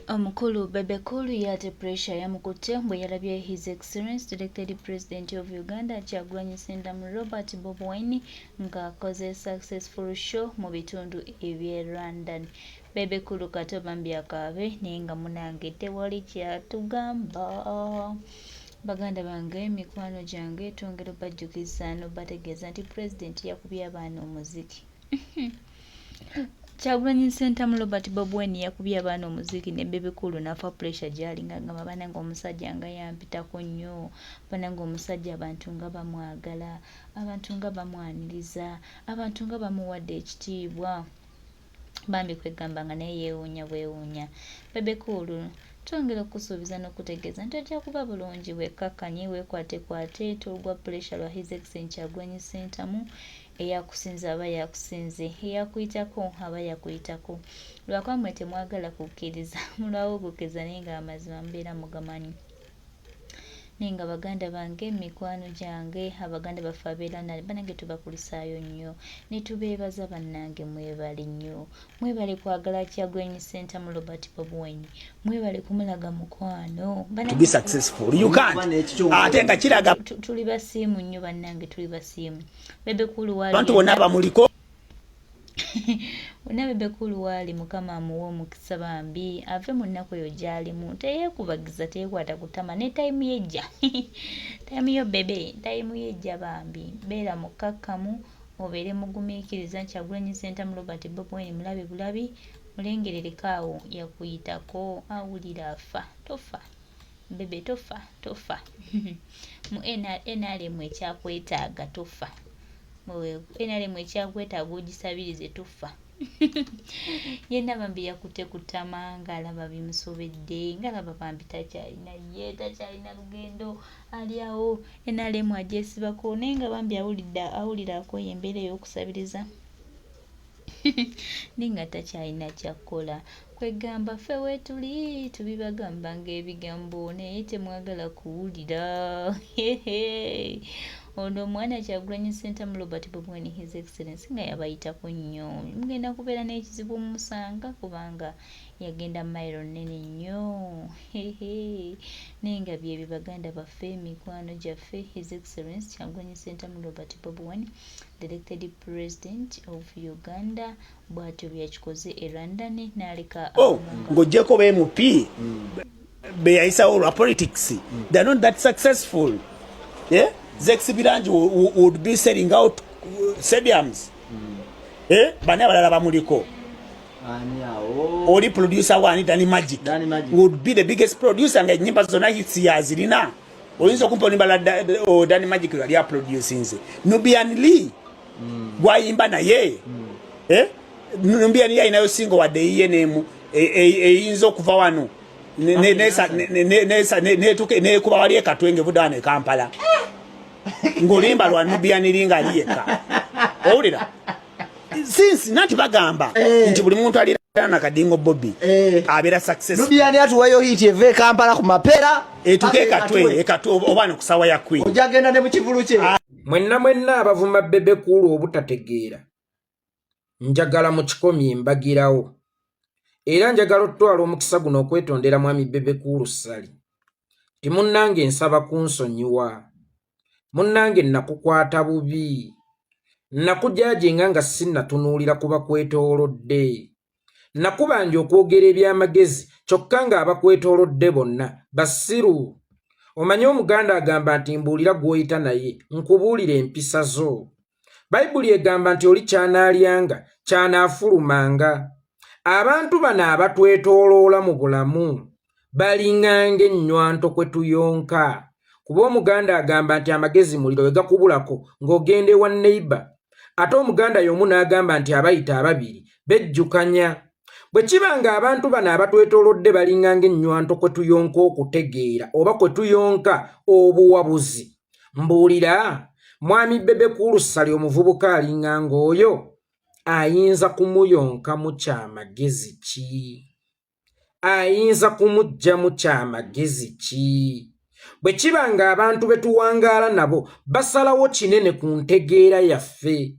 Omukulu Bebe Cool ye ate pressure yamukutte bwe yalabye His Excellence the Elected President of Uganda Kyagulanyi Ssentamu Robert Bobi Wine ng'akoze successful show mu bitundu eby'e London. Bebe Cool kato bambi akaabe naye nga munange tewali kyatugamba. Baganda bange, mikwano gyange, twongera obajjukiza n'obategeeza nti Pulezidenti yakubye abaana omuziki. Kyagulanyi Ssentamu Robert Bobi Wine yakubye abaana omuziki ne Bebe Cool n'afa pressure gy'ali ng'agamba bannange omusajja nga yampitako nnyo, bannange omusajja abantu nga bamwagala, abantu nga bamwaniriza, abantu nga bamuwadde ekitiibwa. Bambi kwegamba nga naye yeewuunya bwewuunya. Bebe Cool twongera okukusuubiza n'okukutegeeza nti ojja kuba bulungi, wekkakkanye, weekwatekwate, togwa puleesha lwa His Excellency Kyagulanyi Ssentamu eyakusinze aba yakusinze, eyakuyitako aba yakuyitako. Lwakuba mmwe temwagala kukkiriza, mulwawo okukkiriza naye nga amazima mubeera mugamanyi. Naye nga baganda bange, mikwano gyange, abaganda baffe ab'e London bannange tubakulisaayo nnyo ne tubeebaza bannange mwebale nnyo. Mwebale kwagala Kyagulanyi Ssentamu Robert Bobi Wine. Mwebale kumulaga mukwano. To be successful you can't ate nga kiraga Tuli basiimu nnyo bannange, tuli basiimu. Bebe Cool waali abantu bonna bamuliko. Wonna Bebe Cool waali Mukama amuwe omukisa bambi ave mu nnaku eyo gy'alimu teyeekubagiza teyeekwata ku ttama ne tayimu ye ejja tayimu yo bebe tayimu ye ejja bambi beera mukkakkamu obeere mugumiikiriza Kyagulanyi Ssentamu Robert Bobi Wine mulabe bulabi mulengerereko awo yakuyitako awulira afa tofa bebe tofa tofa mu NRM ekyakwetaaga tofa NRM ekyakwetaaga ogisabirize tofa. Yenna bambi yakutte ku ttama ng'alaba bimusobedde ng'alaba bambi takyalina ye takyalina lugendo ali awo NRM agyesibako naye nga bambi awulidde awulira akooye embeera ey'okusabiriza naye nga takyalina kyakkola. Kwegamba ffe weetuli tubibagamba ng'ebigambo naye temwagala kuwulira. Ono omwana Kyagulanyi Ssentamu Robert Bobi Wine His Excellency nga yabayitako nnyo. Mugenda kubeera n'ekizibu omusanga kubanga yagenda mayiro nnene nnyo. Naye nga byebyo baganda baffe, mikwano gyaffe, His Excellency Kyagulanyi Ssentamu Robert Bobi Wine, the elected president of Uganda bw'atyo bwe yakikoze e London n'aleka Oh, ng'oggyeko ba MP be yayisawo olwa politics, they are not that successful, yeah? Zex Bilangi would be selling out stadiums, eh? Bani abalala bamuliko? Ani awo? Oli producer wani, Danny Magic. Danny Magic. Would be the biggest producer nga ennyimba zonna hits yazirina. Oyinza okumpa oluyimba lwa oh, Danny Magic lwali aproducinze? Nubian Lee gwayimba naye, eh? Nubian Lee alinayo single wadde eyiye nemu eyinza okuva wano netuuka nekuba wali ekatwenge budde wano e Kampala ng'oluyimba lwa Nubian Lee nga ali yekka. Owulira since nanti bagamba nti buli muntu alira na Kadingo Bobby abeera successful. Nubian atuwayo hit eva e Kampala ku mapeera etuke ekatwe ekatwe oba no kusawa ya Queen. Ojja genda ne mu kivulu kye. Mwenna mwenna abavuma Bebe Cool obutategeera, njagala mukikomye mbagirawo. Era njagala otutwala omukisa guno okwetondera mwami Bebe Cool Ssali ti munnange nsaba kunsonyiwa, munnange nakukwata bubi, nakujajinga nga sinnatunuulira kuba kwetoolodde, nakubanja okwogera ebyamagezi kyokka ng'abakwetoolodde bonna basiru. Omanyi Omuganda agamba nti mbuulira gw'oyita naye nkubuulira empisa zo. Bayibuli egamba nti oli kyanaalyanga kyanaafulumanga. Abantu bano abatwetooloola mu bulamu balinganga ennywanto kwe tuyonka, kuba Omuganda agamba nti amagezi muliro, we gakubulako ng'ogenda ewa neighbor. Ate Omuganda y'omu n'agamba nti abayita ababiri bejjukanya. Bwe kiba nga abantu bano abatwetoolodde balinganga ennywanto kwe tuyonka okutegeera oba kwe tuyonka obuwabuzi, mbuulira mwami Bebe Cool Ssali, omuvubuka alinganga oyo ayinza kumuyonkamu kyamagezi ki? Ayinza kumuggyamu kyamagezi ki? Bwe kiba nga abantu be tuwangaala nabo basalawo kinene ku ntegeera yaffe,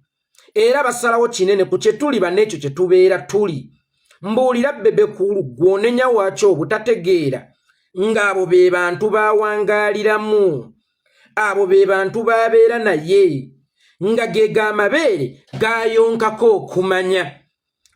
era basalawo kinene ku kye tuli baneekyo kye tubeera tuli. Mbuulira Bebe Cool, gw'onenya waaki obutategeera ng'abo be bantu bawangaaliramu, abo be bantu babeera naye, nga ge g'amabeere gayonkako okumanya?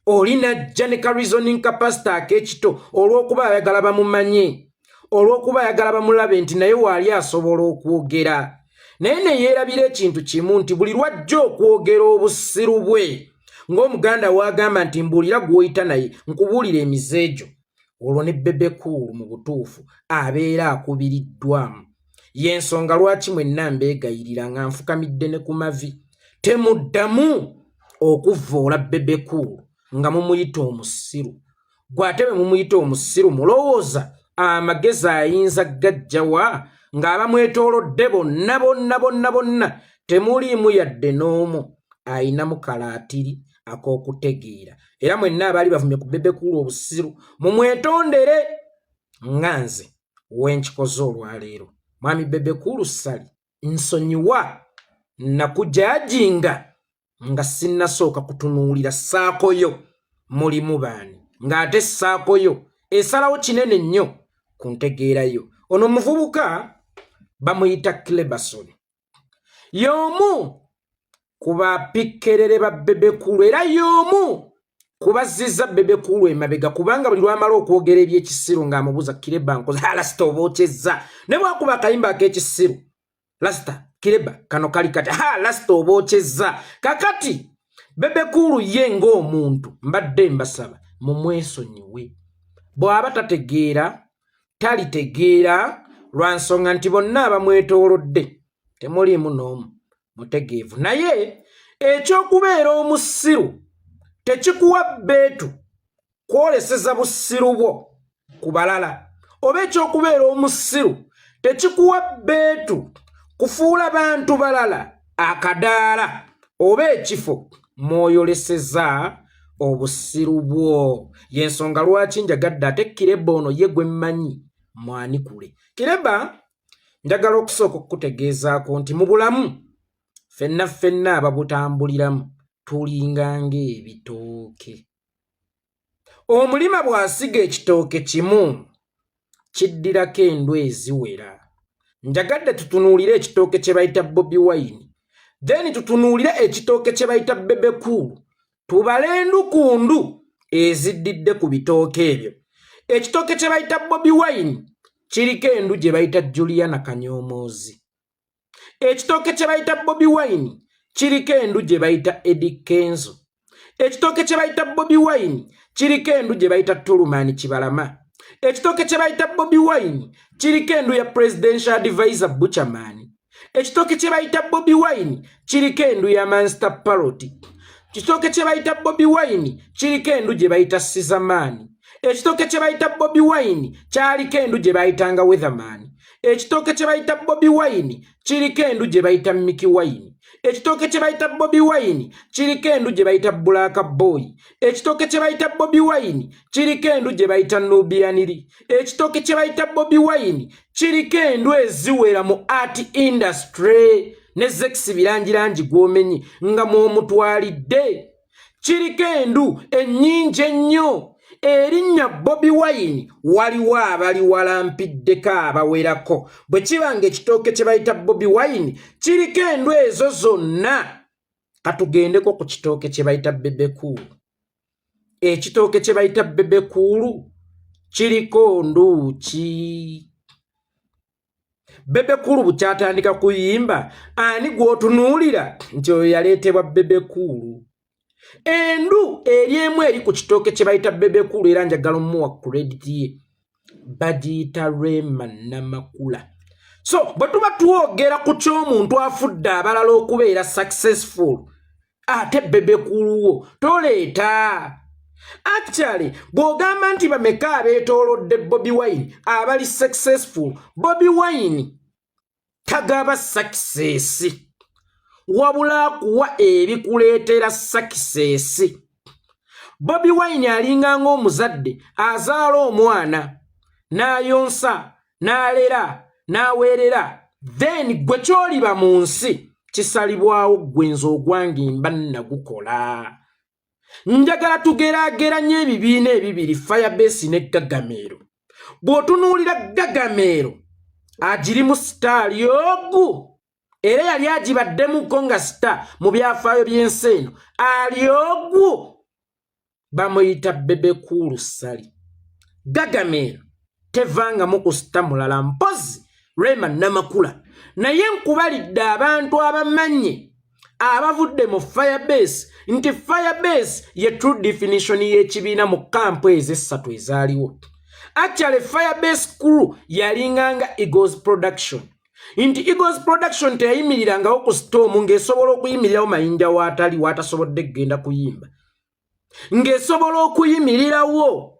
Oli najja ne ka reasoning capacity ak'ekito olw'okuba ayagala bamumanye, olw'okuba ayagala bamulabe nti naye waali asobola okwogera, naye ne yeerabira ekintu kimu nti buli lwajja okwogera obusiru bwe, ng'Omuganda waagamba nti, "Mbuulira gw'oyita naye nkubuulira emize gyo." Olwo ne Bebe Cool mu butuufu abeera akubiriddwamu. Y'ensonga lwaki mwenna mbeegayirira nga nfukamidde ne ku mavi, temuddamu okuvvoola Bebe Cool nga mumuyita omusiru. Gw'ate bwe mumuyita omusiru, mulowooza amagezi ayinza gajjawa ng'abamwetoolodde bonna bonna bonna bonna temuliimu yadde n'omu ayinamu kalaatiri ak'okutegeera? Era mwenna abaali bavumye ku Bebe Cool obusiru, mumwetondere nga nze wenkikoze olwaleero. Mwami Bebe Cool Ssali, nsonyiwa nakujajinga nga sinnasooka kutunuulira circle yo mulimu baani, ng'ate circle yo esalawo kinene nnyo ku ntegeerayo. Ono muvubuka bamuyita Cleberson, y'omu ku bapikkerere ba Bebe Cool era y'omu kubazizza Bebe Cool emabega, kubanga buli lwamala okwogera ebyekisiru ng'amubuuza, "Kireba, nkoze lasita obookyezza?" Ne bwakuba akayimba ak'ekisiru, "Lasita Kireba, kano kali kati ha lasita obookyezza." Kakati Bebe Cool ye ng'omuntu mbadde mbasaba mumwesonyiwe. Bw'aba tategeera, talitegeera, lwa nsonga nti bonna abamwetoolodde temuliimu n'omu mutegeevu. Naye ekyokubeera omusiru tekikuwa bbeetu kwoleseza busiru bwo ku balala, oba ekyokubeera omusiru tekikuwa bbeetu kufuula bantu balala akadaala oba ekifo mw'oyoleseza obusiru bwo. Yensonga lwaki njagadde ate Kireba ono ye gwe mmanyi mwanikule. Kireba, njagala okusooka okukutegeezaako nti mu bulamu ffenna ffenna ababutambuliramu tulinga ng'ebitooke. Omulima bw'asiga ekitooke kimu, kiddirako endu eziwera. Njagadde tutunuulire ekitooke kye bayita Bobi Wine, then tutunuulire ekitooke kye bayita Bebe Cool, tubale endu ku ndu eziddidde ku bitooke ebyo. Ekitooke kye bayita Bobi Wine kiriko endu gye bayita Juliana Kanyoomoozi. Ekitooke kye bayita Bobi Wine kiriko endu gye bayita Eddy Kenzo. Ekitooke kye bayita Bobi Wine kiriko endu gye bayita Tulumaani Kibalama. Ekitooke kye bayita Bobi Wine kiriko endu ya presidential advisor Buchaman. Ekitooke kye bayita Bobi Wine kiriko endu ya Manster Parrot. Ekitooke kye bayita Bobi Wine kiriko endu gye bayita Sizamaani. Ekitooke kye bayita Bobi Wine kyaliko endu gye bayitanga Weatherman. Ekitooke kye bayita Bobi Wine kiriko endu gye bayita Mickey Wine. Ekitooke kye bayita Bobi Wine kiriko endu gye bayita Black Boy. Ekitooke kye bayita Bobi Wine kiriko endu gye bayita Nubian Li. Ekitooke kye bayita Bobi Wine kiriko endu eziwera mu art industry ne Zex Bilangilangi gw'omenyi nga mw'omutwalidde. Kiriko endu ennyingi ennyo. Erinnya Bobi Wine waliwo abaliwalampiddeko abawerako. Bwe kiba nga ekitooke kye bayita Bobi Wine kiriko endu ezo zonna, katugendeko ku kitooke kye bayita Bebe Cool. Ekitooke kye bayita Bebe Cool kiriko nduuki? Bebe Cool bukyatandika kuyimba, ani gw'otunuulira nti oyo yaleetebwa Bebe Cool? Endu eri emu eri ku kitooke kye bayita Bebe Cool, era njagala omuwa credit ye, bagiyita Rema Namakula. So bwe tuba twogera ku ky'omuntu afudde abalala okubeera successful, ate Bebe Cool wo toleeta. Actually, bw'ogamba nti bameka abeetoolodde Bobi Wine abali successful, Bobi Wine tagaba success, wabula akuwa ebikuleetera success. Bobi Wine alinga ng'omuzadde azaala omwana n'ayonsa, n'alera, n'aweerera, then gwe ky'oliba mu nsi kisalibwawo ggwe. Nze ogwange mba nnagukola. Njagala tugeraageranye ebibiina ebibiri, Firebase ne Gagameero. Bw'otunuulira Gagameero, agirimu sitaali ogu, era yali agibaddemuko nga star mu byafaayo by'ensi eno. Ali ogu bamuyita Bebe Cool Ssali. Gagameero tevangamu ku star mulala mpozi Rema Namakula. Naye nkubalidde abantu abamanye abavudde mu Firebase nti Firebase ye true definition y'ekibiina mu kampu ezo essatu ezaaliwo. Actually, Firebase crew yalinganga Eagles Production, nti Eagles Production teyayimirirangawo ku storm, ng'esobola okuyimirirawo Mayinja waatali waatasobodde kugenda kuyimba, ng'esobola okuyimirirawo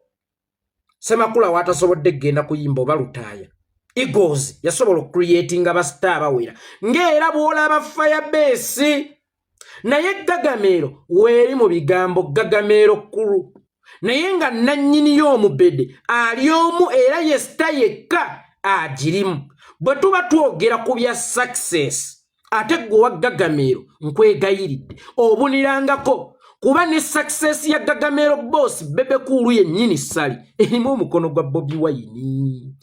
Semakula waatasobodde kugenda kuyimba oba Lutaaya. Eagles yasobola okucreatinga ba star bawera, ng'era bw'olaba Firebase. Naye Gagameero weeri mu bigambo Gagameero kkulu, naye nga nannyini y'omubede ali omu, era ye star yekka agirimu. Bwe tuba twogera ku bya success, ate gwe wa Gagameero nkwegayiridde obunirangako, kuba ne success ya Gagameero boss Bebe Cool yennyini Ssali erimu omukono gwa Bobi Wine.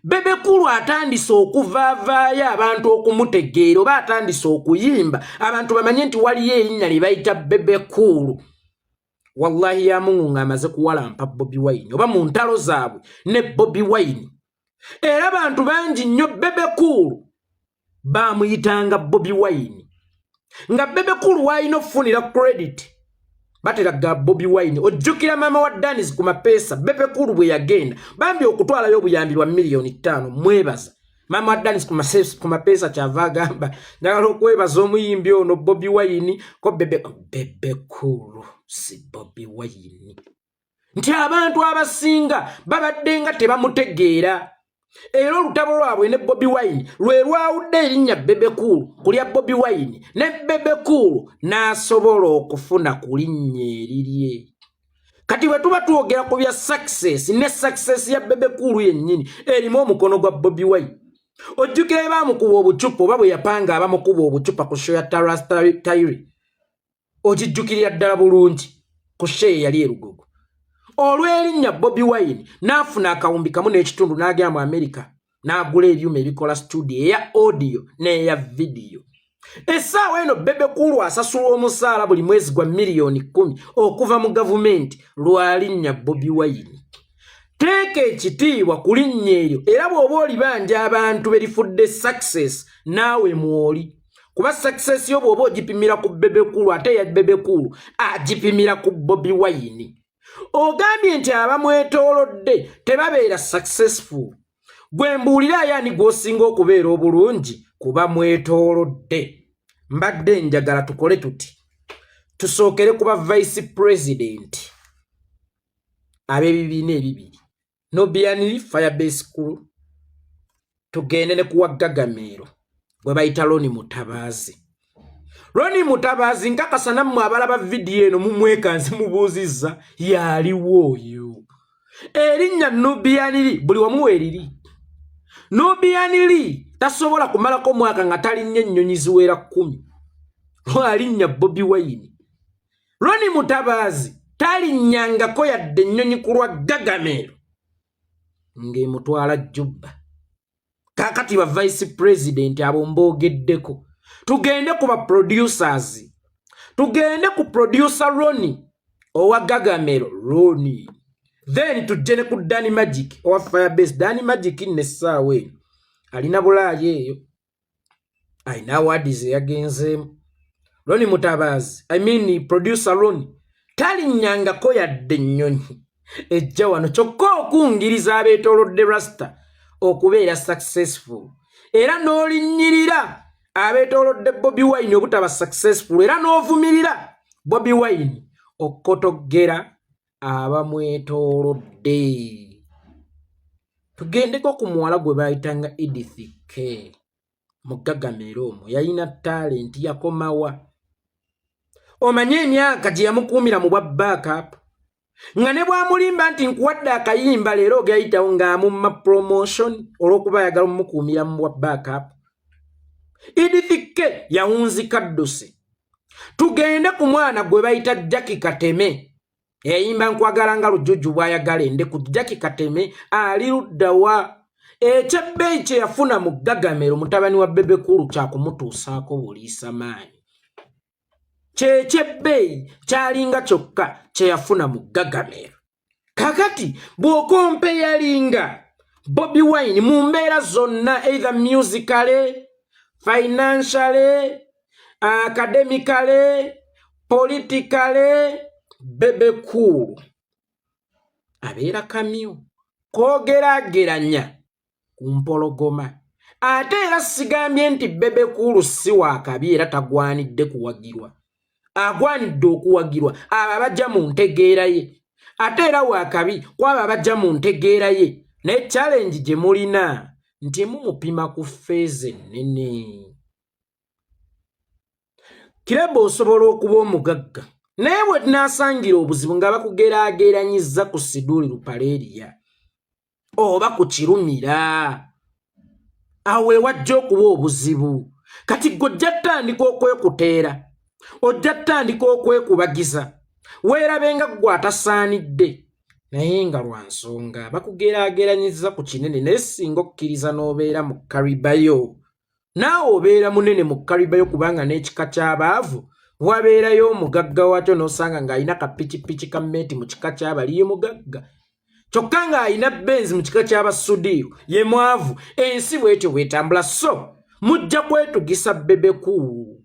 Bebe Cool atandise okuvaavaayo abantu okumutegeera, oba atandise okuyimba abantu bamanye nti waliyo erinnya lye bayita Bebe Cool. Wallahi ya Mungu, ng'amaze kuwalampa Bobi Wine oba mu ntalo zaabwe ne Bobi Wine. Era bantu bangi nnyo Bebe Cool bamuyitanga Bobi Wine, nga Bebe Cool waalina okufunira credit batera ga Bobi Wine. Ojjukira maama wa Danis ku mapeesa, Bebe Cool bwe yagenda bambi okutwalayo obuyambi bwa miliyoni 5, mwebaza maama wa Danis ku mapeesa. Kyava agamba, "Njagala okwebaza omuyimbi ono Bobi Wine." Ko Bebe Cool si Bobi Wine, nti abantu abasinga babadde nga tebamutegeera. Era olutabo lwabwe ne Bobi Wine lwe lwawudde erinnya Bebe Cool ku lya Bobi Wine, ne Bebe Cool n'asobola okufuna ku linnya erirye. Kati bwe tuba twogera ku bya success, ne success ya Bebe Cool yennyini erimu omukono gwa Bobi Wine. Ojjukira baamukuba obucupa, oba bwe yapanga abamukuba obucupa ku show ya Taras Tairi, okijjukirira ddala bulungi, ku show eyali erugogo, olw'erinnya Bobi Wine n'afuna 1.5 kawumbi n'agenda mu Amerika n'agula ebyuma ebikola studio eya audio n'eya vidiyo. Essaawa eno Bebe Cool asasula omusaala buli mwezi gwa miliyoni 10 okuva mu gavumenti lwalinnya Bobi Wine. Teeka ekitiibwa ku linnya eryo, era bw'oba olibanja abantu berifudde success, naawe mwoli, kuba success yo bw'oba ogipimira ku Bebe Cool, ate eya Bebe Cool agipimira ku Bobi Wine. Ogambye nti abamwetoolodde tebabeera successful. Gwe mbuulira, ayaani gw'osinga okubeera obulungi kuba mwetoolodde? Mbadde njagala tukole tuti: tusookere kuba vice president ab'ebibiina ebibiri, Nubian Firebase crew, tugende ne kuwa Gagameero gwe bayita Roni Mutabaazi. Roni Mutabaazi, nkakasa nammwe abalaba vidiyo eno mumwekanze, mubuuzizza yaliwo oyo. Erinnya Nubian Li buli wamu weeriri. Nubian Li tasobola kumalako mwaka nga talinnya ennyonyi ziwera 10 lwalinnya Bobi Wine. Roni Mutabaazi talinnyangako yadde ennyonyi ku lwa Gagameero ng'emutwala Jubba. Kaakati ba vice president abo mboogeddeko, tugende ku ba producers. Tugende ku producer Roni owa Gagamero Roni, then tujje ne ku Danny Magic owa Firebase. Danny Magic nno essaawa eno alina Bulaaya eyo, alina awards eyagenzeemu. Roni Mutabaazi, I mean producer Roni, talinnyangako yadde ennyonyi ejja wano, kyokka okungiriza abeetoolodde Rasta okubeera successful, era n'olinnyirira abeetoolodde Bobi Wine obutaba successful, era n'ovumirira Bobi Wine okkotoggera abamwetoolodde. Tugendeko ku muwala gwe baayitanga Edith K mu Gagameero omwo, yalina talent, yakomawa. Omanye emyaka gye yamukuumira mu bwa backup, nga ne bw'amulimba nti nkuwadde akayimba leero ogayitawo, ng'amumma promotion olw'okuba ayagala omumukuumira mu bwa backup. Edith K yawunzika dduse. Tugende ku mwana gwe bayita Jackie Kateme eyayimba nkwagala nga Lujuju bw'ayagala endeku. Jackie Kateme ali ludda wa? Ekyebbeeyi kye yafuna mu Gagamero mutabani wa Bebe Cool kyakumutuusaako buliisa maanyi. Kyekyebbeeyi kyalinga kyokka kye yafuna mu Gagamero. Kakati bw'okompeyalinga Bobi Wine mu mbeera zonna, either musically, financially, academically, politically, Bebe Cool abeera kamyu koogeraageranya ku mpologoma. Ate era sigambye nti Bebe Cool si wa kabi era tagwanidde kuwagirwa. Agwanidde okuwagirwa abo abajja mu ntegeera ye, ate era wakabi kwabo abajja mu ntegeera ye. Naye challenge gye mulina nti mumupima ku feeza ennene. Kireba osobola okuba omugagga, naye bwe tunaasangira obuzibu nga bakugeraageranyizza ku Siduuli Lupaleeriya oba ku Kirumira, awo ewajja okuba obuzibu. Kati gwe ojja ttandika okwekuteera, ojja ttandika okwekubagiza, weerabe nga ggwe atasaanidde, naye nga lwa nsonga bakugeraageranyiza ku kinene. Naye singa okkiriza n'obeera mu karibayo, naawe obeera munene mu karibayo, kubanga n'ekika ky'abaavu wabeerayo omugagga waakyo, n'osanga ng'alina kapikipiki ka meeti mu kika ky'abali ye mugagga, kyokka ng'alina Benz mu kika ky'abasudiiru ye mwavu. Ensi bwetyo bwetambula. So mujja kwetugisa Bebe Cool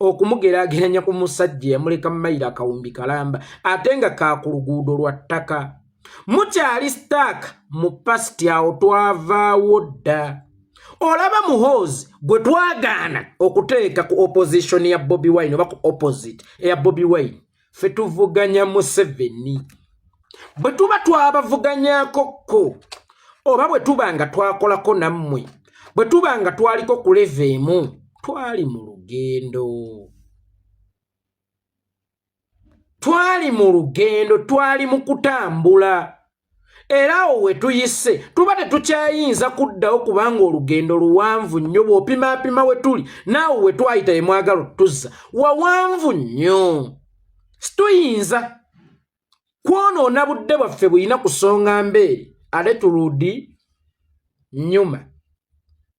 okumugeraageranya ku musajja eyamuleka mayiro akawumbi kalamba, ate nga ka ku luguudo lwa ttaka. Mukyali stuck mu past, awo twavaawo dda. Olaba Muhoozi gwe twagaana okuteeka ku opposition ya Bobi Wine oba ku opposite eya Bobi Wine. Ffe tuvuganya Museveni. Bwe tuba twabavuganyako ko oba bwe tuba nga twakolako nammwe, bwe tuba nga twaliko ku level emu, twali mu lugendo, twali mu lugendo, twali mu kutambula, era awo we tuyise tuba tetukyayinza kuddawo kubanga olugendo luwanvu nnyo. Bw'opimaapima we tuli naawe we twayita emwagala otuzza wawanvu nnyo, situyinza kwonoona budde bwaffe bulina kusonga mbeeri ate tuludi nyuma.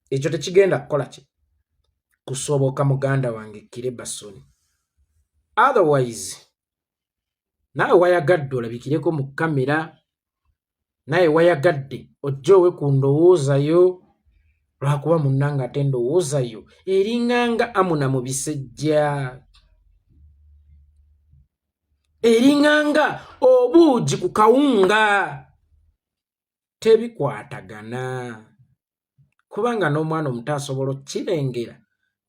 Ekyo tekigenda kukola ki kusoboka, muganda wange Kirebasoni. Otherwise naawe wayagadde olabikireko mu kamera, naye wayagadde ojja owe ku ndowooza yo, lwakuba munnanga ate endowooza yo eringanga amuna mu bisejja, eringanga obuugi ku kawunga, tebikwatagana. Kubanga n'omwana omuto asobola okukirengera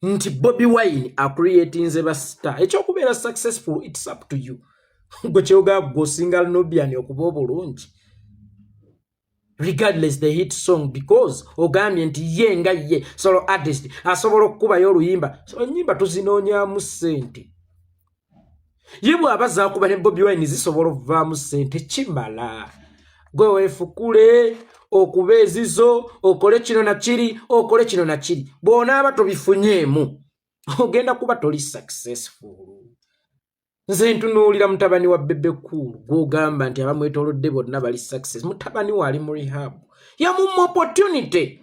nti Bobi Wine acreatinze ba star. Ekyokubeera successful, it's up to you. Gwe kyogaa gwe osinga Nubian okuba obulungi regardless the hit song, because ogambye nti ye nga ye solo artist asobola okukubayo oluyimba. So enyimba tuzinoonyaamu ssente. Ye bw'aba zaakuba ne Bobi Wine zisobola okuvaamu ssente, kimala gwe weefukule okuba ezizo, okole kino na kiri, okole kino na kiri. Bw'onaaba tobifunyeemu, ogenda kuba toli successful. Nze ntunuulira mutabani wa Bebe Cool gw'ogamba nti abamwetoolodde bonna bali success. Mutabani we ali mu rehab, yamumma opportunity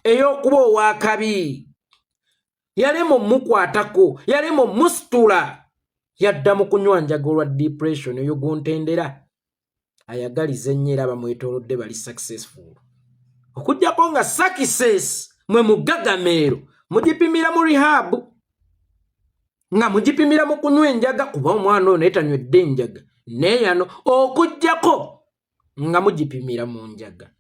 ey'okuba ow'akabi, yalema omukwatako, yalema omusitula, yadda mu kunywa njaga olwa depression. Oyo guntendera ayagaliza ennyo era abamwetoolodde bali successful, okugjako nga success mwe mugagameero mugipimira mu rehab, nga mugipimira mu kunywa enjaga, kuba omwana oyo naye tanywedde enjaga neyano, okugjako nga mugipimira mu njaga.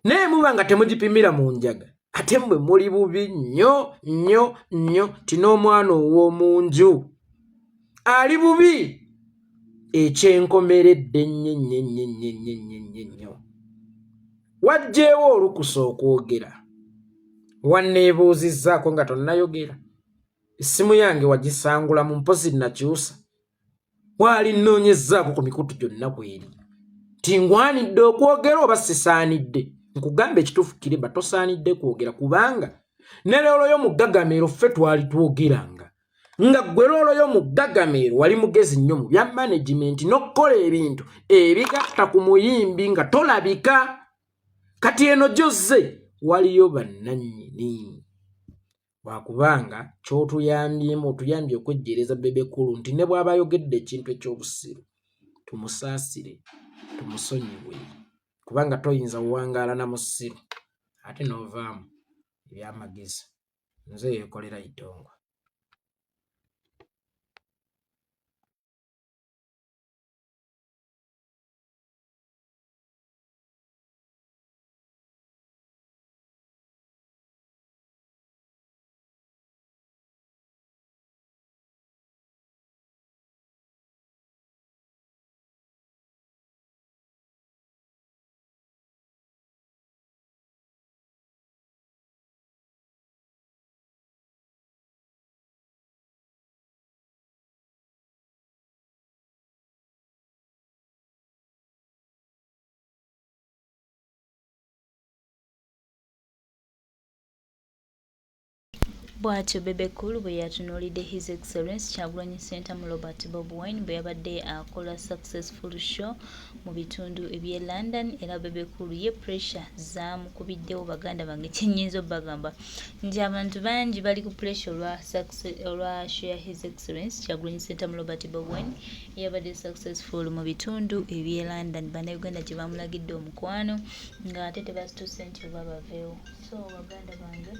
Naye muba nga temugipimira mu njaga, ate mmwe muli bubi nnyo nnyo nnyo. Ti n'omwana ow'omu nju ali bubi ekyenkomeredde nnyo nnyo nnyo nnyo nnyo nnyo nnyo nnyo. Wajjeewo olukusa okwogera, wanneebuuzizzaako nga tonnayogera. Essimu yange wagisangulamu, mpozi nakyusa, waali nnoonyezzaako ku mikutu gyonna kweri nti ngwanidde okwogera oba sisaanidde. Nkugamba ekituufu, Kireba, tosaanidde kwogera, kubanga ne leero yo mu Gagameero ffe twali twogeranga. Nga ggwe loolo yo mu Gagameero wali mugezi nnyo mu bya management n'okukola ebintu ebigatta ku muyimbi nga tolabika. Kati eno gy'ozze waliyo bannannyini. Lwakubanga ky'otuyambyemu otuyambye okwejjeereza Bebe Cool nti ne bw'aba ayogedde ekintu eky'obusiru tumusaasire tumusonyiwe kubanga toyinza kuwangaala na musiru ate n'ovaamu ebyamagezi. Nze yeekolera Itongwa. Bwatyo Bebe Cool bwe yatunuulidde His Excellence Kyagulanyi Ssentamu Robert Bobi Wine bwe yabadde akola successful show mu bitundu eby'e London era Bebe Cool ye pressure zaamukubiddewo baganda bange kye nnyinza obbagamba nti abantu bangi bali ku pressure olwa olwa show ya His Excellence Kyagulanyi Ssentamu Robert Bobi Wine yabadde successful mu bitundu eby'e London bannayuganda gye bamulagidde omukwano ng'ate tebasituse nti oba baveewo so baganda bange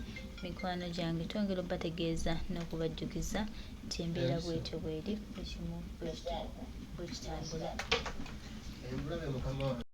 Mikwano gyange twongera obategeeza n'okubajjukiza nti embeera bwetyo bweri buli kimu bwekitambula.